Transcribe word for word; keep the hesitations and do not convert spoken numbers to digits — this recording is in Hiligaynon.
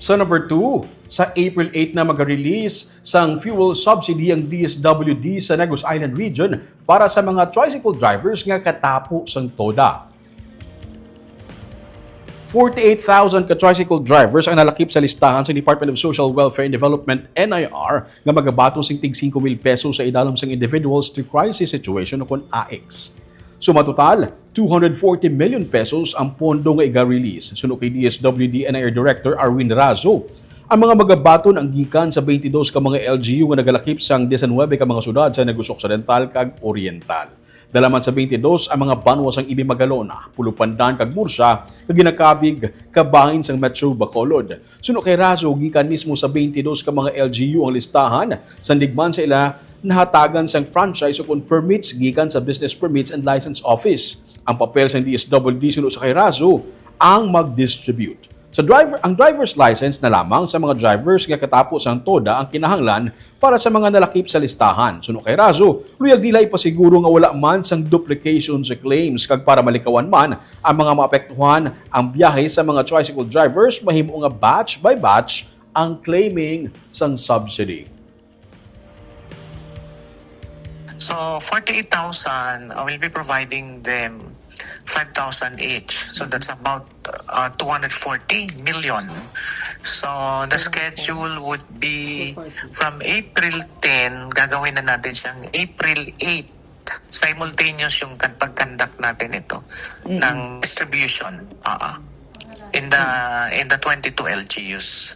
Sa number two, sa April eight na maga-release sang fuel subsidy ang D S W D sa Negros Island Region para sa mga tricycle drivers nga katapo sang TODA. Forty-eight thousand ka tricycle drivers ang nalakip sa listahan sa Department of Social Welfare and Development, N I R, nga magabaton sing tig singko mil pesos sa idalom sang Individuals to Crisis Situation o kon A I C S. Sumatotal, two hundred forty million pesos ang pondo nga iga-release, suno kay D S W D N I R Director Arwin Razo. Ang mga magabaton ang gikan sa twenty-dos ka mga L G U nga nagalakip sang diecinuebe ka mga syudad sa Negros Occidental kag Oriental. Dala man sa twenty-dos ang mga banwa sang Ibe, Magalona, Pulo Pandan kag Murcia nga ginakabig kabahin sang Metro Bacolod. Suno kay Razo, gikan mismo sa twenty-dos ka mga L G U ang listahan, sandig man sa ila nahatagan sang franchise o kon permits gikan sa Business Permits and License Office. Ang papel sang D S W D suno sa kay Razo ang mag-distribute. Sa driver, ang driver's license na lamang sa mga drivers nga katapo sang TODA ang kinahanglan para sa mga nalakip sa listahan. Suno kay Razo, luyag nila ipasiguro nga wala man sang duplication sa claims, kag para malikawan man ang mga maapektuhan, ang biyahe sa mga tricycle drivers mahimo nga batch by batch ang claiming sang subsidy. So, forty-eight thousand, uh, will be providing them five thousand each. So, that's about uh, two hundred forty million. So, the schedule would be from April ten, gagawin na natin siyang April eight. Simultaneous yung kan- pag-conduct natin ito ng distribution uh, in the in the twenty-two L G Us.